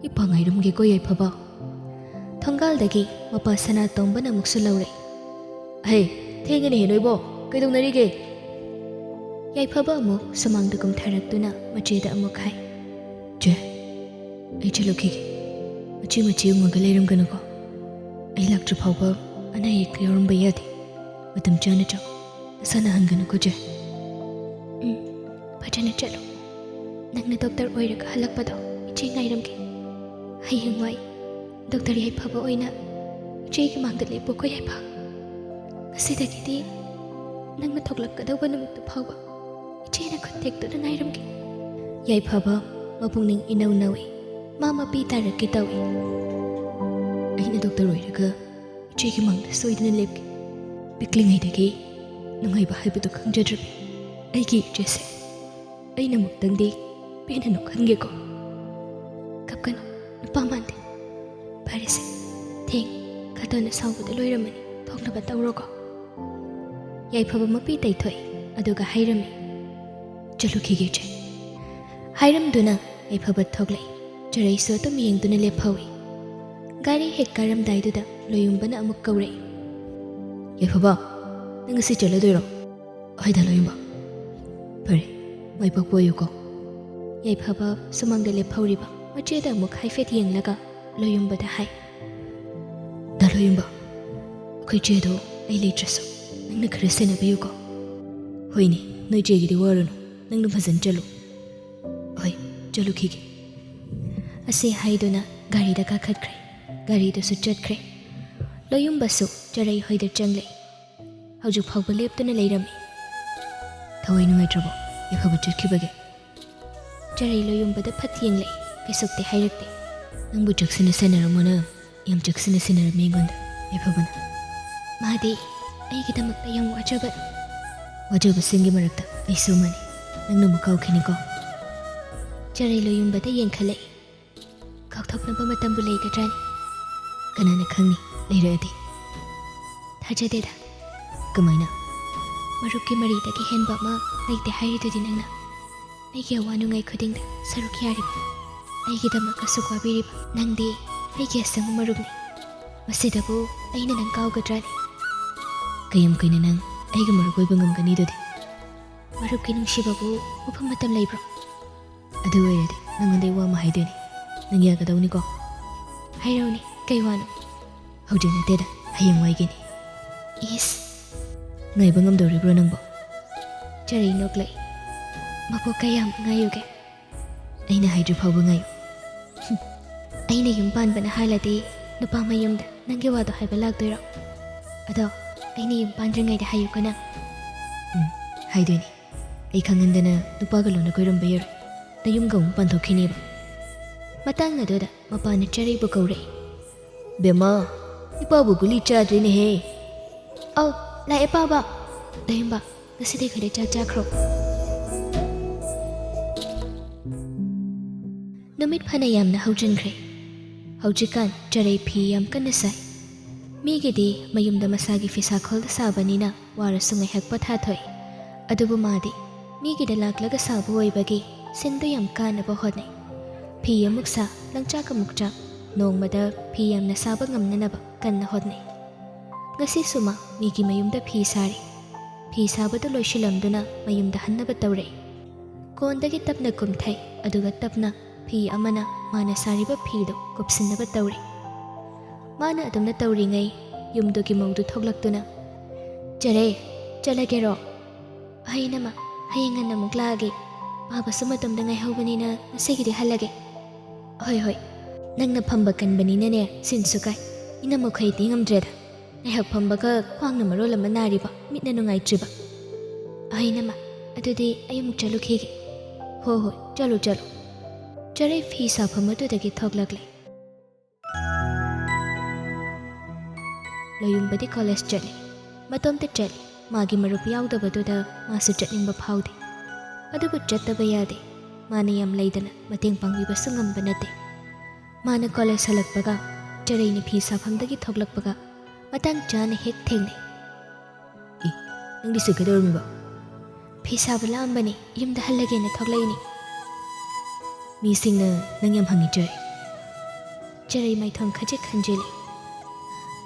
ꯏꯄꯥ ꯉꯥꯏꯔꯝꯒꯦꯀꯣ ꯌꯥꯏꯐꯕ꯫ ꯊꯣꯡꯒꯥꯜꯗꯒꯤ ꯃꯄꯥ ꯁꯅꯥꯇꯣꯝꯕꯅ ꯑꯃꯨꯛꯁꯨ ꯂꯧꯔꯛꯏ꯫ "ꯍꯦ, ꯊꯦꯡꯉꯦꯅꯦꯍꯦ ꯅꯣꯏꯕꯣ, ꯀꯩꯗꯧꯅꯔꯤꯒꯦ?" ꯌꯥꯏꯐꯕ ꯑꯃꯨꯛ ꯁꯨꯃꯥꯡꯗ ꯀꯨꯝꯊꯔꯛꯇꯨꯅ ꯃꯆꯦꯗ ꯑꯃꯨꯛ ꯍꯥꯏ꯫ "ꯆꯦ, ꯑꯩ ꯆꯠꯂꯨꯈꯤꯒꯦ꯫ ꯃꯆꯤ ꯃꯆꯤ ꯎꯪꯉꯒ ꯂꯩꯔꯝꯒꯅꯨꯀꯣ꯫ ꯑꯩ ꯂꯥꯛꯇ꯭ꯔꯤ ꯐꯥꯎꯕ ꯑꯅꯥ ꯑꯌꯦꯛ ꯌꯥꯎꯔꯝꯕ ꯌꯥꯗꯦ꯫ ꯃꯇꯝ ꯆꯥꯅ ꯆꯥꯎ꯫ ꯅꯁꯥ ꯅꯥꯍꯟꯒꯅꯨꯀꯣ ꯆꯦ꯫" "ꯎꯝ, ꯐꯖꯅ ꯆꯠꯂꯨ꯫ ꯅꯪꯅ ꯗꯣꯛꯇꯔ ꯑꯣꯏꯔꯒ ꯍꯜꯂꯛꯄꯗꯣ ꯏꯆꯦ ꯉꯥꯏꯔꯝꯒꯦ꯫ ꯍꯌꯦꯡꯋꯥꯏ ꯗꯣꯛꯇꯔ ꯌꯥꯏꯐꯕ ꯑꯣꯏꯅ ꯏꯆꯦꯒꯤ ꯃꯥꯡꯗ ꯂꯦꯞꯄꯨꯀꯣ ꯌꯥꯏꯐ꯫ ꯉꯁꯤꯗꯒꯤꯗꯤ ꯅꯪꯅ ꯊꯣꯛꯂꯛꯀꯗꯧꯕ ꯅꯨꯃꯤꯠꯇꯨ ꯐꯥꯎꯕ ꯏꯆꯦꯅ ꯈꯨꯠ ꯊꯦꯛꯇꯨꯅ ꯉꯥꯏꯔꯝꯒꯦ꯫" ꯌꯥꯏꯐꯕ ꯃꯄꯨꯛꯅꯤꯡ ꯏꯅꯧ ꯅꯧꯏ꯫ ꯃꯥ ꯃꯄꯤ ꯇꯥꯔꯛꯀꯦ ꯇꯧꯏ꯫ "ꯑꯩꯅ ꯗꯣꯛꯇꯔ ꯑꯣꯏꯔꯒ ꯏꯆꯦꯒꯤ ꯃꯥꯡꯗ ꯁꯣꯏꯗꯅ ꯂꯦꯞꯀꯦ꯫ ꯄꯤꯛꯂꯤꯉꯩꯗꯒꯤ ꯅꯨꯡꯉꯥꯏꯕ ꯍꯥꯏꯕꯗꯨ ꯈꯪꯖꯗ꯭ꯔꯕꯤ ꯑꯩꯒꯤ ꯏꯆꯦꯁꯦ ꯑꯩꯅ ꯑꯃꯨꯛꯇꯪꯗꯤ ꯄꯦꯟꯅ ꯅꯣꯛꯍꯟꯒꯦꯀꯣ꯫" "ꯀꯞꯀꯅꯨ, ꯅꯨꯄꯥ ꯃꯥꯟꯗꯦ꯫ ꯐꯔꯦꯁꯦ, ꯊꯦꯡ, ꯈꯇꯅ ꯁꯥꯎꯕꯗ ꯂꯣꯏꯔꯝꯃꯅꯤ, ꯊꯣꯛꯅꯕ ꯇꯧꯔꯣꯀꯣ꯫" ꯌꯥꯏꯐꯕ ꯃꯄꯤ ꯇꯩꯊꯣꯛꯏ, ꯑꯗꯨꯒ ꯍꯥꯏꯔꯝꯃꯤ, "ꯆꯠꯂꯨꯈꯤꯒꯦ ꯏꯆꯦ꯫" ꯍꯥꯏꯔꯝꯗꯨꯅ ꯌꯥꯏꯐꯕ ꯊꯣꯛꯂꯛꯏ꯫ ꯆꯔꯩꯁꯨ ꯑꯗꯨꯝ ꯌꯦꯡꯗꯨꯅ ꯂꯦꯞꯍꯧꯏ꯫ ꯒꯥꯔꯤ ꯍꯦꯛ ꯀꯥꯔꯝꯗꯥꯏꯗꯨꯗ ꯂꯣꯌꯨꯝꯕꯅ ꯑꯃꯨꯛ ꯀꯧꯔꯛꯏ꯫ "ꯌꯥꯏꯐꯕ, ꯅꯪ ꯉꯁꯤ ꯆꯠꯂꯗꯣꯏꯔꯣ?" "ꯍꯣꯏꯗ ꯂꯣꯌꯨꯝꯕ꯫" "ꯐꯔꯦ, ꯃꯥꯏ ꯄꯥꯛꯄ ꯑꯣꯏꯌꯨꯀꯣ꯫" ꯌꯥꯏꯐꯕ ꯁꯨꯃꯥꯡꯗ ꯂꯦꯞꯍꯧꯔꯤꯕ ꯃꯆꯦꯗ ꯑꯃꯨꯛ ꯍꯥꯏꯐꯦꯠ ꯌꯦꯡꯂꯒ ꯂꯣꯌꯨꯝꯕꯗ ꯍꯥꯏ꯫ "ꯗꯥ ꯂꯣꯌꯨꯝꯕ, ꯑꯩꯈꯣꯏ ꯆꯦꯗꯣ ꯑꯩ ꯂꯩꯇ꯭ꯔꯁꯨ ꯅꯪꯅ ꯈꯔ ꯁꯦꯟꯅꯕꯤꯌꯨꯀꯣ꯫" "ꯍꯣꯏꯅꯦ, ꯅꯣꯏ ꯆꯦꯒꯤꯗꯤ ꯋꯥꯔꯨꯅꯨ, ꯅꯪꯅ ꯐꯖꯅ ꯆꯠꯂꯨ꯫" "ꯍꯣꯏ, ꯆꯠꯂꯨꯈꯤꯒꯦ꯫" ꯑꯁꯤ ꯍꯥꯏꯗꯨꯅ ꯒꯥꯔꯤꯗ ꯀꯥꯈꯠꯈ꯭ꯔꯦ꯫ ꯒꯥꯔꯤꯗꯨꯁꯨ ꯆꯠꯈ꯭ꯔꯦ꯫ ꯂꯣꯌꯨꯝꯕꯁꯨ ꯆꯔꯩ ꯍꯣꯏꯗ ꯆꯪꯂꯛꯏ꯫ ꯍꯧꯖꯤꯛ ꯐꯥꯎꯕ ꯂꯦꯞꯇꯨꯅ ꯂꯩꯔꯝꯃꯤ꯫ "ꯊꯋꯥꯏ ꯅꯨꯡꯉꯥꯏꯇ꯭ꯔꯕꯣ ꯌꯥꯏꯐꯕ ꯆꯠꯈꯤꯕꯒꯤ?" ꯆꯔꯩ ꯂꯣꯌꯨꯝꯕꯗ ꯐꯠ ꯌꯦꯡꯂꯛꯏ꯫ ꯀꯩꯁꯨꯛꯇꯤ ꯍꯥꯏꯔꯛꯇꯦ꯫ "ꯅꯪꯕꯨ ꯆꯦꯛꯁꯤꯟꯅ ꯁꯦꯟꯅꯔꯝꯃꯣꯅ ꯌꯥꯝ ꯆꯦꯛꯁꯤꯟꯅ ꯁꯦꯟꯅꯔꯝꯃꯤ ꯑꯩꯉꯣꯟꯗ ꯌꯥꯏꯐꯕꯅ꯫" "ꯃꯥꯗꯤ ꯑꯩꯒꯤꯗꯃꯛꯇ ꯌꯥꯝ ꯋꯥꯖꯕꯅꯤ꯫" "ꯋꯥꯖꯕꯁꯤꯡꯒꯤ ꯃꯔꯛꯇ ꯑꯩꯁꯨ ꯑꯃꯅꯤ꯫ ꯅꯪꯅ ꯑꯃꯨꯛ ꯀꯥꯎꯈꯤꯅꯤꯀꯣ꯫" ꯆꯔꯩ ꯂꯣꯌꯨꯝꯕꯗ ꯌꯦꯡꯈꯠꯂꯛꯏ꯫ "ꯀꯥꯎꯊꯣꯛꯅꯕ ꯃꯇꯝꯕꯨ ꯂꯩꯒꯗ꯭ꯔꯥꯅꯦ? ꯀꯅꯥꯅ ꯈꯪꯅꯤ, ꯂꯩꯔꯛꯑꯗꯤ꯫" "ꯊꯥꯖꯗꯦꯗ꯫" "ꯀꯃꯥꯏꯅ?" "ꯃꯔꯨꯞꯀꯤ ꯃꯔꯤꯗꯒꯤ ꯍꯦꯟꯕ ꯑꯃ ꯂꯩꯇꯦ ꯍꯥꯏꯔꯤꯗꯨꯗꯤ ꯅꯪꯅ꯫" ꯑꯩꯒꯤ ꯑꯋꯥ ꯅꯨꯡꯉꯥꯏ ꯈꯨꯗꯤꯡꯗ ꯁꯔꯨꯛ ꯌꯥꯔꯤꯕ, ꯑꯩꯒꯤꯗꯃꯛ ꯑꯁꯨꯛ ꯋꯥꯕꯤꯔꯤꯕ ꯅꯪꯗꯤ ꯑꯩꯒꯤ ꯑꯁꯪꯕ ꯃꯔꯨꯞꯅꯤ꯫ ꯃꯁꯤꯗꯕꯨ ꯑꯩꯅ ꯅꯪ ꯀꯥꯎꯒꯗ꯭ꯔꯥꯅꯦ? ꯀꯌꯥꯝ ꯀꯨꯏꯅ ꯅꯪ ꯑꯩꯒ ꯃꯔꯨꯞ ꯑꯣꯏꯕ ꯉꯝꯒꯅꯤꯗꯨꯗꯤ? ꯃꯔꯨꯞꯀꯤ ꯅꯨꯡꯁꯤꯕꯕꯨ ꯃꯐꯝ ꯃꯇꯝ ꯂꯩꯕ꯭ꯔꯣ? ꯑꯗꯨ ꯑꯣꯏꯔꯗꯤ ꯅꯉꯣꯟꯗ ꯑꯩ ꯋꯥ ꯑꯃ ꯍꯥꯏꯗꯣꯏꯅꯤ꯫ ꯅꯪ ꯌꯥꯒꯗꯧꯅꯤꯀꯣ? ꯍꯥꯏꯔꯛꯎꯅꯦ, ꯀꯩ ꯋꯥꯅꯣ? ꯍꯧꯖꯤꯛ ꯅꯠꯇꯦꯗ, ꯍꯌꯦꯡꯋꯥꯏꯒꯤꯅꯤ꯫ ꯏꯁ! ꯉꯥꯏꯕ ꯉꯝꯗꯧꯔꯤꯕ꯭ꯔꯣ ꯅꯪꯕꯣ? ꯆꯔꯩ ꯅꯣꯛꯂꯛꯏ꯫ ꯃꯄꯣꯛ ꯀꯌꯥꯝ ꯉꯥꯏꯌꯨꯒꯦ? ꯑꯩꯅ ꯍꯥꯏꯗ꯭ꯔꯤ ꯐꯥꯎꯕ ꯉꯥꯏꯌꯨ꯫ ꯑꯩꯅ ꯌꯨꯝ ꯄꯥꯟꯕꯅ ꯍꯥꯜꯂꯗꯤ ꯅꯨꯄꯥ ꯃꯌꯨꯝꯗ ꯅꯪꯒꯤ ꯋꯥꯗꯣ ꯍꯥꯏꯕ ꯂꯥꯛꯇꯣꯏꯔꯣ? ꯑꯗꯣ ꯑꯩꯅ ꯌꯨꯝ ꯄꯥꯟꯗ꯭ꯔꯤꯉꯩꯗ ꯍꯥꯏꯌꯨꯀꯣ ꯅꯪ꯫ ꯎꯝ, ꯍꯥꯏꯗꯣꯏꯅꯤ꯫ ꯑꯩ ꯈꯪꯍꯟꯗꯅ ꯅꯨꯄꯥꯒ ꯂꯣꯟꯅ ꯀꯣꯏꯔꯝꯕ ꯌꯥꯔꯣꯏ꯫ ꯅꯌꯨꯝꯒ ꯑꯃꯨꯛ ꯄꯥꯟꯊꯣꯛꯈꯤꯅꯦꯕ꯫ ꯃꯇꯥꯡ ꯑꯗꯨꯗ ꯃꯄꯥꯅ ꯆꯔꯩꯕꯨ ꯀꯧꯔꯛꯏ꯫ "ꯕꯦꯝꯃ, ꯏꯄꯥꯕꯨ ꯒꯨꯂꯤ ꯆꯥꯗ꯭ꯔꯤꯅꯦꯍꯦ꯫" "ꯑꯧ, ꯂꯥꯛꯑꯦ ꯄꯥꯕ꯫ ꯂꯥꯌꯦꯝꯕ, ꯉꯁꯤꯗꯤ ꯑꯩꯈꯣꯏꯗ ꯆꯥꯛ ꯆꯥꯈ꯭ꯔꯣ꯫" ꯅꯨꯃꯤꯠ ꯐꯅ ꯌꯥꯝꯅ ꯍꯧꯖꯤꯟꯈ꯭ꯔꯦ꯫ ꯍꯧꯖꯤꯛꯀꯥꯟ ꯆꯔꯩ ꯐꯤ ꯌꯥꯝ ꯀꯟꯅ ꯁꯥꯏ꯫ ꯃꯤꯒꯤꯗꯤ ꯃꯌꯨꯝꯗ ꯃꯁꯥꯒꯤ ꯐꯤꯁꯥꯈꯣꯜꯗ ꯁꯥꯕꯅꯤꯅ ꯋꯥꯔꯁꯨ ꯉꯥꯏꯍꯥꯛ ꯄꯣꯊꯥꯊꯣꯛꯏ꯫ ꯑꯗꯨꯕꯨ ꯃꯥꯗꯤ ꯃꯤꯒꯤꯗ ꯂꯥꯛꯂꯒ ꯁꯥꯕ ꯑꯣꯏꯕꯒꯤ ꯁꯤꯟꯗꯨ ꯌꯥꯝ ꯀꯥꯅꯕ ꯍꯣꯠꯅꯩ꯫ ꯐꯤ ꯑꯃꯨꯛ ꯁꯥ, ꯂꯪꯆꯥꯛ ꯑꯃꯨꯛ ꯆꯥꯛ, ꯅꯣꯡꯃꯗ ꯐꯤ ꯌꯥꯝꯅ ꯁꯥꯕ ꯉꯝꯅꯅꯕ ꯀꯟꯅ ꯍꯣꯠꯅꯩ꯫ ꯉꯁꯤꯁꯨ ꯃꯥ ꯃꯤꯒꯤ ꯃꯌꯨꯝꯗ ꯐꯤ ꯁꯥꯔꯤ꯫ ꯐꯤ ꯁꯥꯕꯗꯨ ꯂꯣꯏꯁꯤꯜꯂꯝꯗꯨꯅ ꯃꯌꯨꯝꯗ ꯍꯟꯅꯕ ꯇꯧꯔꯛꯏ꯫ ꯀꯣꯟꯗꯒꯤ ꯇꯞꯅ ꯀꯨꯝꯊꯩ, ꯑꯗꯨꯒ ꯇꯞꯅ ꯐꯤ ꯑꯃꯅ ꯃꯥꯅ ꯁꯥꯔꯤꯕ ꯐꯤꯗꯨ ꯀꯨꯞꯁꯤꯟꯅꯕ ꯇꯧꯔꯤ꯫ ꯃꯥꯅ ꯑꯗꯨꯝꯅ ꯇꯧꯔꯤꯉꯩ ꯌꯨꯝꯗꯨꯒꯤ ꯃꯧꯗꯨ ꯊꯣꯛꯂꯛꯇꯨꯅ, "ꯆꯔꯩ, ꯆꯠꯂꯒꯦꯔꯣ?" "ꯑꯍꯩ ꯏꯅꯝꯃ, ꯍꯌꯦꯡ ꯉꯟꯅ ꯑꯃꯨꯛ ꯂꯥꯛꯑꯒꯦ꯫ ꯄꯥꯕꯁꯨ ꯃꯇꯝꯗ ꯉꯥꯏꯍꯧꯕꯅꯤꯅ ꯉꯁꯤꯒꯤꯗꯤ ꯍꯜꯂꯒꯦ꯫" "ꯍꯣꯏ, ꯍꯣꯏ, ꯅꯪꯅ ꯐꯝꯕ ꯀꯟꯕꯅꯤꯅꯅꯦ ꯁꯤꯟꯁꯨ ꯀꯥꯏ꯫ ꯏꯅꯝꯃꯈꯣꯏꯗꯤ ꯉꯝꯗ꯭ꯔꯦꯗ꯫ ꯉꯥꯏꯍꯥꯛ ꯐꯝꯕꯒ ꯈ꯭ꯋꯥꯡꯅ ꯃꯔꯣꯜ ꯑꯃ ꯅꯥꯔꯤꯕ, ꯃꯤꯠꯅ ꯅꯨꯡꯉꯥꯏꯇ꯭ꯔꯤꯕ꯫ ꯑꯍꯩ ꯏꯅꯝꯃ, ꯑꯗꯨꯗꯤ ꯑꯩ ꯑꯃꯨꯛ ꯆꯠꯂꯨꯈꯤꯒꯦ꯫" "ꯍꯣ ꯍꯣꯏ, ꯆꯠꯂꯨ ꯆꯠꯂꯨ꯫" ꯆꯔꯩ ꯐꯤ ꯁꯥꯐꯝ ꯑꯗꯨꯗꯒꯤ ꯊꯣꯛꯂꯛꯂꯦ꯫ ꯂꯌꯨꯝꯕꯗꯤ ꯀꯣꯂꯦꯖ ꯆꯠꯂꯤ꯫ ꯃꯇꯣꯝꯇ ꯆꯠꯂꯤ꯫ ꯃꯥꯒꯤ ꯃꯔꯨꯞ ꯌꯥꯎꯗꯕꯗꯨꯗ ꯃꯥꯁꯨ ꯆꯠꯅꯤꯡꯕ ꯐꯥꯎꯗꯦ꯫ ꯑꯗꯨꯕꯨ ꯆꯠꯇꯕ ꯌꯥꯗꯦ꯫ ꯃꯥꯅ ꯌꯥꯝ ꯂꯩꯗꯅ ꯃꯇꯦꯡ ꯄꯥꯡꯕꯤꯕꯁꯨ ꯉꯝꯕ ꯅꯠꯇꯦ꯫ ꯃꯥꯅ ꯀꯣꯂꯦꯖ ꯍꯜꯂꯛꯄꯒ ꯆꯔꯩꯅ ꯐꯤ ꯁꯥꯐꯝꯗꯒꯤ ꯊꯣꯛꯂꯛꯄꯒ ꯃꯇꯥꯡ ꯆꯥꯅ ꯍꯦꯛ ꯊꯦꯡꯅꯩ꯫ "ꯑꯦ, ꯅꯪꯗꯤ ꯁꯤ ꯀꯩꯗꯧꯔꯝꯃꯤꯕ?" ꯐꯤ ꯁꯥꯕ ꯂꯥꯛꯑꯝꯕꯅꯤ, ꯌꯨꯝꯗ ꯍꯜꯂꯒꯦꯅ ꯊꯣꯛꯂꯛꯏꯅꯤ꯫ ꯃꯤꯁꯤꯡꯅ ꯅꯪ ꯌꯥꯝ ꯍꯪꯉꯤ, ꯆꯔꯩ꯫ ꯆꯔꯩ ꯃꯥꯏꯊꯣꯡ ꯈꯖꯤꯛ ꯈꯟꯖꯤꯜꯂꯤ꯫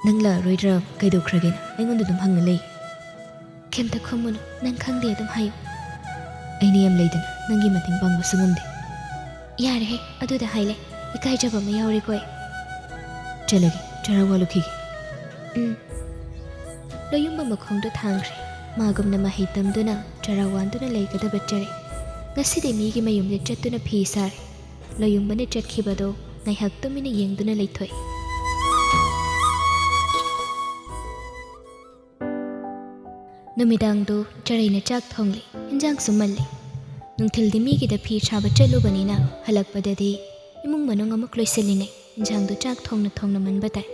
"ꯅꯪ ꯂꯥꯛꯑꯔꯣꯏꯗ꯭ꯔꯥ, ꯀꯩꯗꯧꯈ꯭ꯔꯒꯦꯅ ꯑꯩꯉꯣꯟꯗ ꯑꯗꯨꯝ ꯍꯪꯉ ꯂꯩ?" "ꯀꯩꯝꯇ ꯈꯨꯝꯃꯨꯅꯨ, ꯅꯪ ꯈꯪꯗꯦ ꯑꯗꯨꯝ ꯍꯥꯏꯌꯨ꯫ ꯑꯩꯅ ꯌꯥꯝ ꯂꯩꯗꯅ ꯅꯪꯒꯤ ꯃꯇꯦꯡ ꯄꯥꯡꯕꯁꯨ ꯉꯝꯗꯦ꯫" "ꯌꯥꯔꯦꯍꯦ, ꯑꯗꯨꯗ ꯍꯥꯏꯂꯦ, ꯏꯀꯥꯏꯖꯕ ꯑꯃ ꯌꯥꯎꯔꯦꯀꯣ ꯑꯩ꯫" "ꯆꯠꯂꯒꯦ, ꯆꯔꯥ ꯋꯥꯜꯂꯨꯈꯤꯒꯦ꯫" ꯎꯝ꯫ ꯂꯣꯌꯨꯝꯕ ꯃꯈꯣꯡꯗꯣ ꯊꯥꯡꯈ꯭ꯔꯦ꯫ ꯃꯥꯒꯨꯝꯅ ꯃꯍꯩ ꯇꯝꯗꯨꯅ ꯆꯔꯥ ꯋꯥꯟꯗꯨꯅ ꯂꯩꯒꯗꯕ ꯆꯔꯩ꯫ ꯉꯁꯤꯗꯤ ꯃꯤꯒꯤ ꯃꯌꯨꯝꯗ ꯆꯠꯇꯨꯅ ꯐꯤ ꯁꯥꯔꯦ꯫ ꯂꯣꯌꯨꯝꯕꯅ ꯆꯠꯈꯤꯕꯗꯣ ꯉꯥꯏꯍꯥꯛ ꯇꯨꯃꯤꯟꯅ ꯌꯦꯡꯗꯨꯅ ꯂꯩꯊꯣꯛꯏ꯫ ꯅꯨꯃꯤꯗꯥꯡꯗꯨ ꯆꯔꯩꯅ ꯆꯥꯛ ꯊꯣꯡꯂꯤ, ꯏꯟꯖꯥꯡꯁꯨ ꯃꯜꯂꯤ꯫ ꯅꯨꯡꯊꯤꯜꯗꯤ ꯃꯤꯒꯤꯗ ꯐꯤ ꯁꯥꯕ ꯆꯠꯂꯨꯕꯅꯤꯅ ꯍꯜꯂꯛꯄꯗꯗꯤ ꯏꯃꯨꯡ ꯃꯅꯨꯡ ꯑꯃꯨꯛ ꯂꯣꯏꯁꯤꯜꯂꯤꯉꯩ ꯏꯟꯖꯥꯡꯗꯨ ꯆꯥꯛ ꯊꯣꯡꯅ ꯊꯣꯡꯅ ꯃꯟꯕ ꯇꯥꯏ꯫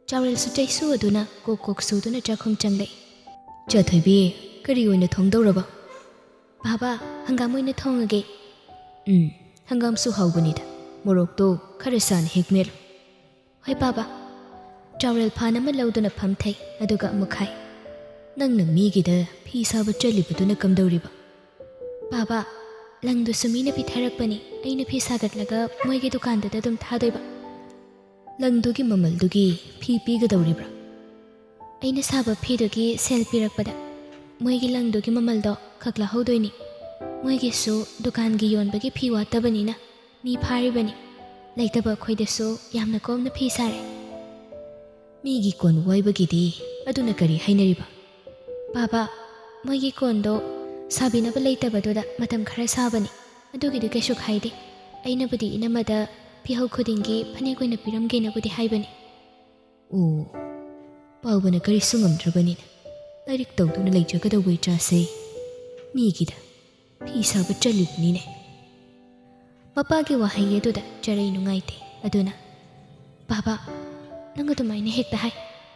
ꯆꯥꯎꯔꯦꯜꯁꯨ ꯆꯩꯁꯨ ꯑꯗꯨꯅ ꯀꯣꯛ ꯀꯣꯛ ꯁꯨꯗꯨꯅ ꯆꯥꯛꯈꯨꯝ ꯆꯪꯂꯛꯏ꯫ "ꯆꯥꯊꯣꯏꯕꯤ, ꯀꯔꯤ ꯑꯣꯏꯅ ꯊꯣꯡꯗꯧꯔꯕ?" "ꯕꯥꯕꯥ, ꯍꯪꯒꯥꯝ ꯑꯣꯏꯅ ꯊꯣꯡꯉꯒꯦ꯫" "ꯎꯝ, ꯍꯪꯒꯥꯝꯁꯨ ꯍꯥꯎꯕꯅꯤꯗ꯫ ꯃꯣꯔꯣꯛꯇꯣ ꯈꯔ ꯁꯥꯅ ꯍꯦꯛ ꯃꯦꯠꯂꯨ꯫" "ꯍꯣꯏ ꯕꯥꯕꯥ꯫" ꯆꯥꯎꯔꯦꯜ ꯐꯥꯟ ꯑꯃ ꯂꯧꯗꯨꯅ ꯐꯝꯊꯩ, ꯑꯗꯨꯒ ꯑꯃꯨꯛ ꯍꯥꯏ, "ꯅꯪꯅ ꯃꯤꯒꯤꯗ ꯐꯤ ꯁꯥꯕ ꯆꯠꯂꯤꯕꯗꯨꯅ ꯀꯝꯗꯧꯔꯤꯕ?" "ꯕꯥꯕꯥ, ꯂꯪꯗꯨꯁꯨ ꯃꯤꯅ ꯄꯤꯊꯔꯛꯄꯅꯤ, ꯑꯩꯅ ꯐꯤ ꯁꯥꯒꯠꯂꯒ ꯃꯣꯏꯒꯤ ꯗꯨꯀꯥꯟꯗꯨꯗ ꯑꯗꯨꯝ ꯊꯥꯗꯣꯏꯕ꯫" "ꯂꯪꯗꯨꯒꯤ ꯃꯃꯜꯗꯨꯒꯤ ꯐꯤ ꯄꯤꯒꯗꯧꯔꯤꯕ꯭ꯔꯥ?" "ꯑꯩꯅ ꯁꯥꯕ ꯐꯤꯗꯨꯒꯤ ꯁꯦꯜ ꯄꯤꯔꯛꯄꯗ ꯃꯣꯏꯒꯤ ꯂꯪꯗꯨꯒꯤ ꯃꯃꯜꯗꯣ ꯈꯛ ꯂꯧꯍꯧꯗꯣꯏꯅꯤ꯫ ꯃꯣꯏꯒꯤꯁꯨ ꯗꯨꯀꯥꯟꯒꯤ ꯌꯣꯟꯕꯒꯤ ꯐꯤ ꯋꯥꯠꯇꯕꯅꯤꯅ ꯃꯤ ꯐꯥꯔꯤꯕꯅꯤ꯫ ꯂꯩꯇꯕ ꯑꯩꯈꯣꯏꯗꯁꯨ ꯌꯥꯝꯅ ꯀꯣꯝꯅ ꯐꯤ ꯁꯥꯔꯦ꯫" "ꯃꯤꯒꯤ ꯀꯣꯟ ꯋꯥꯏꯕꯒꯤꯗꯤ ꯑꯗꯨꯅ ꯀꯔꯤ ꯍꯥꯏꯅꯔꯤꯕ?" "ꯕꯥꯕꯥ, ꯃꯣꯏꯒꯤ ꯀꯣꯟꯗꯣ ꯁꯥꯕꯤꯅꯕ ꯂꯩꯇꯕꯗꯨꯗ ꯃꯇꯝ ꯈꯔ ꯁꯥꯕꯅꯤ꯫ ꯑꯗꯨꯒꯤꯗꯤ ꯀꯩꯁꯨ ꯀꯥꯏꯗꯦ꯫ ꯑꯩꯅꯕꯨꯗꯤ ꯏꯅꯝꯃꯗ ꯐꯤꯍꯧ ꯈꯨꯗꯤꯡꯒꯤ ꯐꯅꯦꯛ ꯑꯣꯏꯅ ꯄꯤꯔꯝꯒꯦꯅꯕꯨꯗꯤ ꯍꯥꯏꯕꯅꯤ꯫" "ꯑꯣ, ꯄꯥꯎꯕꯅ ꯀꯔꯤꯁꯨ ꯉꯝꯗ꯭ꯔꯕꯅꯤꯅ ꯂꯥꯏꯔꯤꯛ ꯇꯧꯗꯨꯅ ꯂꯩꯖꯒꯗꯧꯕ ꯏꯆꯥꯁꯦ ꯃꯤꯒꯤꯗ ꯐꯤ ꯁꯥꯕ ꯆꯠꯂꯤꯕꯅꯤꯅꯦ꯫" ꯃꯄꯥꯒꯤ ꯋꯥꯍꯩ ꯑꯗꯨꯗ ꯆꯔꯩ ꯅꯨꯡꯉꯥꯏꯇꯦ꯫ ꯑꯗꯨꯅ, "ꯕꯥꯕꯥ, ꯅꯪ ꯑꯗꯨꯃꯥꯏꯅ ꯍꯦꯛꯇ ꯍꯥꯏ꯫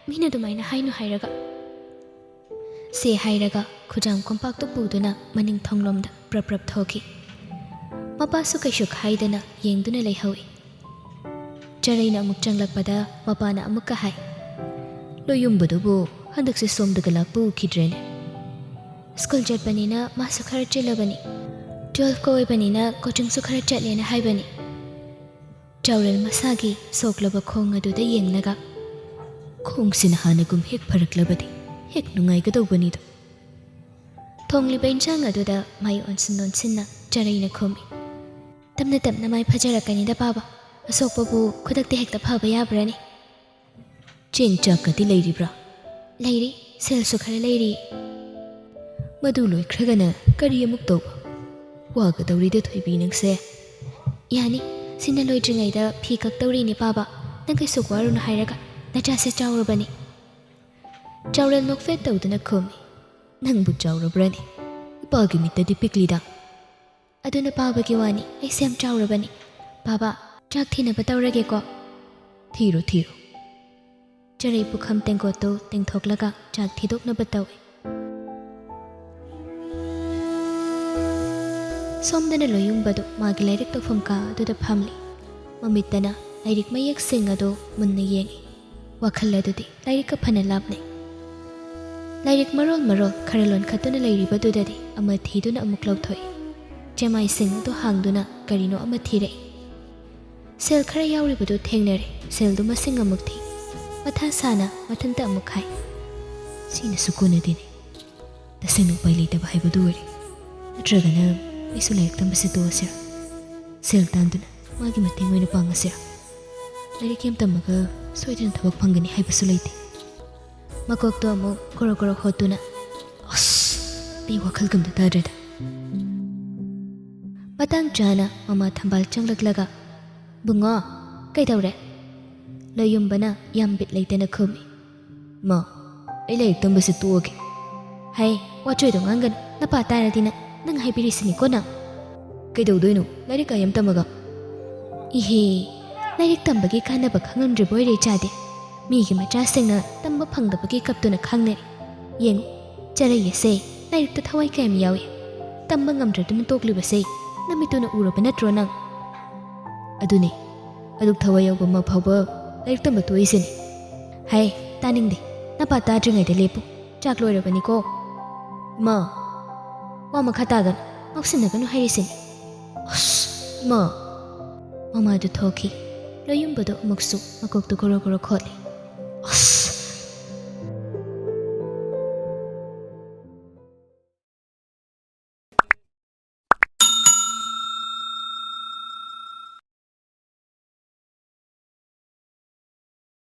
ꯃꯤꯅ ꯑꯗꯨꯃꯥꯏꯅ ꯍꯥꯏꯅꯨ ꯍꯥꯏꯔꯒ꯫" ꯁꯦ ꯍꯥꯏꯔꯒ ꯈꯨꯖꯥꯡ ꯀꯣꯝꯄꯥꯛꯇꯨ ꯄꯨꯗꯨꯅ ꯃꯅꯤꯡ ꯊꯣꯡꯂꯣꯝꯗ ꯄ꯭ꯔꯞ ꯄ꯭ꯔꯞ ꯊꯣꯛꯈꯤ꯫ ꯃꯄꯥꯁꯨ ꯀꯩꯁꯨ ꯈꯥꯏꯗꯅ ꯌꯦꯡꯗꯨꯅ ꯂꯩꯍꯧꯏ꯫ ꯆꯔꯩꯅ ꯑꯃꯨꯛ ꯆꯪꯂꯛꯄꯗ ꯃꯄꯥꯅ ꯑꯃꯨꯛꯀ ꯍꯥꯏ, "ꯂꯣꯌꯨꯝꯕꯗꯨꯕꯨ ꯍꯟꯗꯛꯁꯦ ꯁꯣꯝꯗꯒ ꯂꯥꯛꯄ ꯎꯈꯤꯗ꯭ꯔꯦꯅꯦ꯫" ꯁ꯭ꯀꯨꯜ ꯆꯠꯄꯅꯤꯅ ꯃꯥꯁꯨ ꯈꯔ ꯆꯤꯜꯂꯕꯅꯤ꯫ ꯇꯨꯋꯦꯜꯐꯀ ꯑꯣꯏꯕꯅꯤꯅ ꯀꯣꯆꯤꯡꯁꯨ ꯈꯔ ꯆꯠꯂꯦꯅ ꯍꯥꯏꯕꯅꯤ꯫ ꯆꯥꯎꯔꯦꯜ ꯃꯁꯥꯒꯤ ꯁꯣꯛꯂꯕ ꯈꯣꯡ ꯑꯗꯨꯗ ꯌꯦꯡꯂꯒ, "ꯈꯣꯡꯁꯤꯅ ꯍꯥꯟꯅꯒꯨꯝ ꯍꯦꯛ ꯐꯔꯛꯂꯕꯗꯤ ꯍꯦꯛ ꯅꯨꯡꯉꯥꯏꯒꯗꯧꯕꯅꯤꯗꯣ"꯫ ꯊꯣꯡꯂꯤꯕ ꯏꯟꯁꯥꯡ ꯑꯗꯨꯗ ꯃꯥꯏ ꯑꯣꯟꯁꯤꯟ ꯑꯣꯟꯁꯤꯟꯅ ꯆꯔꯩꯅ ꯈꯨꯝꯃꯤ꯫ "ꯇꯞꯅ ꯇꯞꯅ ꯃꯥꯏ ꯐꯖꯔꯛꯀꯅꯤꯗ ꯄꯥꯕ꯫ ꯑꯁꯣꯛꯄꯕꯨ ꯈꯨꯗꯛꯇ ꯍꯦꯛꯇ ꯐꯕ ꯌꯥꯕ꯭ꯔꯥꯅꯦ?" "ꯆꯦꯡ ꯆꯥꯛꯀꯗꯤ ꯂꯩꯔꯤꯕ꯭ꯔꯥ?" "ꯂꯩꯔꯤ, ꯁꯦꯜꯁꯨ ꯈꯔ ꯂꯩꯔꯤ"꯫ "ꯃꯗꯨ ꯂꯣꯏꯈ꯭ꯔꯒꯅ ꯀꯔꯤ ꯑꯃꯨꯛ ꯇꯧꯕ? ꯋꯥꯒꯗꯧꯔꯤꯗ ꯊꯣꯏꯕꯤ ꯅꯪꯁꯦ"꯫ "ꯌꯥꯅꯤ, ꯁꯤꯅ ꯂꯣꯏꯗ꯭ꯔꯤꯉꯩꯗ ꯐꯤ ꯀꯛꯇꯧꯔꯤꯅꯦ ꯄꯥꯕ꯫ ꯅꯪ ꯀꯩꯁꯨ ꯋꯥꯔꯨꯅꯨ ꯍꯥꯏꯔꯒ ꯅꯆꯥꯁꯦ ꯆꯥꯎꯔꯕꯅꯤ"꯫ ꯆꯥꯎꯔꯦꯜ ꯅꯣꯛꯐꯦꯠ ꯇꯧꯗꯨꯅ ꯈꯨꯝꯃꯤ꯫ "ꯅꯪꯕꯨ ꯆꯥꯎꯔꯕ꯭ꯔꯅꯦ? ꯏꯄꯥꯒꯤ ꯃꯤꯠꯇꯗꯤ ꯄꯤꯛꯂꯤꯗ"꯫ "ꯑꯗꯨꯅ ꯄꯥꯕꯒꯤ ꯋꯥꯅꯤ, ꯑꯩꯁꯦ ꯌꯥꯝ ꯆꯥꯎꯔꯕꯅꯤ꯫ ꯄꯥꯕ, ꯆꯥꯛ ꯊꯤꯅꯕ ꯇꯧꯔꯒꯦꯀꯣ"꯫ "ꯊꯤꯔꯣ, ꯊꯤꯔꯣ"꯫ ꯆꯔꯩ ꯄꯨꯈꯝ ꯇꯦꯡꯀꯣꯠꯇꯨ ꯇꯦꯡꯊꯣꯛꯂꯒ ꯆꯥꯛ ꯊꯤꯗꯣꯛꯅꯕ ꯇꯧꯏ꯫ ꯁꯣꯝꯗꯅ ꯂꯣꯌꯨꯝꯕꯗꯨ ꯃꯥꯒꯤ ꯂꯥꯏꯔꯤꯛ ꯇꯧꯐꯝ ꯀꯥ ꯑꯗꯨꯗ ꯐꯝꯂꯤ꯫ ꯃꯃꯤꯠꯇꯅ ꯂꯥꯏꯔꯤꯛ ꯃꯌꯦꯛꯁꯤꯡ ꯑꯗꯨ ꯃꯨꯟꯅ ꯌꯦꯡꯏ꯫ ꯋꯥꯈꯜ ꯑꯗꯨꯗꯤ ꯂꯥꯏꯔꯤꯛꯀ ꯐꯅ ꯂꯥꯞꯅꯩ꯫ ꯂꯥꯏꯔꯤꯛ ꯃꯔꯣꯜ ꯃꯔꯣꯜ ꯈꯔ ꯂꯣꯟꯈꯠꯇꯨꯅ ꯂꯩꯔꯤꯕꯗꯨꯗꯗꯤ ꯑꯃ ꯊꯤꯗꯨꯅ ꯑꯃꯨꯛ ꯂꯧꯊꯣꯛꯏ꯫ ꯆꯦꯃꯥꯏꯁꯤꯡ ꯑꯗꯨ ꯍꯥꯡꯗꯨꯅ ꯀꯔꯤꯅꯣ ꯑꯃ ꯊꯤꯔꯛꯏ꯫ ꯁꯦꯜ ꯈꯔ ꯌꯥꯎꯔꯤꯕꯗꯨ ꯊꯦꯡꯅꯔꯦ꯫ ꯁꯦꯜꯗꯨ ꯃꯁꯤꯡ ꯑꯃꯨꯛ ꯊꯤ꯫ ꯃꯊꯥ ꯁꯥꯅ ꯃꯊꯟꯇ ꯑꯃꯨꯛ ꯍꯥꯏ, "ꯁꯤꯅꯁꯨ ꯀꯣꯟꯅꯗꯦꯅꯦ꯫ ꯇꯁꯦꯡꯅ ꯎꯄꯥꯏ ꯂꯩꯇꯕ ꯍꯥꯏꯕꯗꯨ ꯑꯣꯏꯔꯦ꯫ ꯅꯠꯇ꯭ꯔꯒꯅ ꯑꯩꯁꯨ ꯂꯥꯏꯔꯤꯛ ꯇꯝꯕꯁꯦ ꯇꯣꯛꯑꯁꯤꯔ? ꯁꯦꯜ ꯇꯥꯟꯗꯨꯅ ꯃꯥꯒꯤ ꯃꯇꯦꯡ ꯑꯣꯏꯅ ꯄꯥꯡꯉꯁꯤꯔ? ꯂꯥꯏꯔꯤꯛ ꯌꯥꯝ ꯇꯝꯃꯒ ꯁꯣꯏꯗꯅ ꯊꯕꯛ ꯐꯪꯒꯅꯤ ꯍꯥꯏꯕꯁꯨ ꯂꯩꯇꯦ"꯫ ꯃꯀꯣꯛꯇꯣ ꯑꯃꯨꯛ ꯀꯣꯔꯣ ꯀꯣꯔꯣ ꯍꯣꯠꯇꯨꯅ, "ꯑꯁ, ꯑꯩ ꯋꯥꯈꯜꯒ ꯑꯝꯇ ꯇꯥꯗ꯭ꯔꯦꯗ"꯫ ꯃꯇꯥꯡ ꯆꯥꯅ ꯃꯃꯥ ꯊꯝꯕꯥꯜ ꯆꯪꯂꯛꯂꯒ, "ꯕꯨꯡꯉꯣ, ꯀꯩꯗꯧꯔꯦ?" ꯂꯣꯌꯨꯝꯕꯅ ꯌꯥꯝ ꯕꯤꯠ ꯂꯩꯇꯅ ꯈꯨꯝꯃꯤ꯫ "ꯃꯥ, ꯑꯩ ꯂꯥꯏꯔꯤꯛ ꯇꯝꯕꯁꯦ ꯇꯣꯛꯑꯒꯦ"꯫ "ꯍꯩ, ꯋꯥꯆꯣꯏꯗꯣ ꯉꯥꯡꯒꯅꯨ, ꯅꯄꯥ ꯇꯥꯔꯗꯤ ꯅꯪ, ꯅꯪ ꯍꯥꯏꯕꯤꯔꯤꯁꯤꯅꯤꯀꯣ ꯅꯪ"꯫ "ꯀꯩꯗꯧꯗꯣꯏꯅꯣ ꯂꯥꯏꯔꯤꯛ ꯀꯥ ꯌꯥꯝ ꯇꯝꯃꯒ?" "ꯏꯍꯦ, ꯂꯥꯏꯔꯤꯛ ꯇꯝꯕꯒꯤ ꯀꯥꯟꯅꯕ ꯈꯪꯉꯝꯗ꯭ꯔꯤꯕ ꯑꯣꯏꯔꯦ ꯏꯆꯥꯗꯤ꯫ ꯃꯤꯒꯤ ꯃꯆꯥꯁꯤꯡꯅ ꯇꯝꯕ ꯐꯪꯗꯕꯒꯤ ꯀꯞꯇꯨꯅ ꯈꯥꯡꯅꯔꯤ꯫ ꯌꯦꯡꯉꯨ, ꯆꯔꯩ ꯑꯁꯦ ꯂꯥꯏꯔꯤꯛꯇ ꯊꯋꯥꯏ ꯀꯌꯥꯝ ꯌꯥꯎꯏ꯫ ꯇꯝꯕ ꯉꯝꯗ꯭ꯔꯗꯨꯅ ꯇꯣꯛꯂꯤꯕꯁꯦ ꯅꯃꯤꯠꯇꯨꯅ ꯎꯔꯕ ꯅꯠꯇ꯭ꯔꯣ ꯅꯪ? ꯑꯗꯨꯅꯤ, ꯑꯗꯨꯛ ꯊꯋꯥꯏ ꯌꯥꯎꯕ ꯑꯃ ꯐꯥꯎꯕ ꯂꯥꯏꯔꯤꯛ ꯇꯝꯕ ꯇꯣꯛꯏꯁꯤꯅꯤ"꯫ "ꯍꯥꯏ, ꯇꯥꯅꯤꯡꯗꯦ꯫ ꯅꯄꯥ ꯇꯥꯗ꯭ꯔꯤꯉꯩꯗ ꯂꯦꯞꯄꯨ꯫ ꯆꯥꯛ ꯂꯣꯏꯔꯕꯅꯤꯀꯣ"꯫ "ꯏꯃꯥ, ꯋꯥ ꯃꯈꯥ ꯇꯥꯒꯅꯨ, ꯉꯥꯎꯁꯤꯟꯅꯒꯅꯨ ꯍꯥꯏꯔꯤꯁꯤꯅꯤ꯫ ꯑꯁ, ꯏꯃꯥ!" ꯃꯃꯥꯗꯨ ꯊꯣꯛꯈꯤ꯫ ꯂꯣꯌꯨꯝꯕꯗꯨ ꯑꯃꯨꯛꯁꯨ ꯃꯀꯣꯛꯇꯨ ꯒꯣꯔꯣ ꯒꯣꯔꯣ ꯈꯣꯠꯂꯤ꯫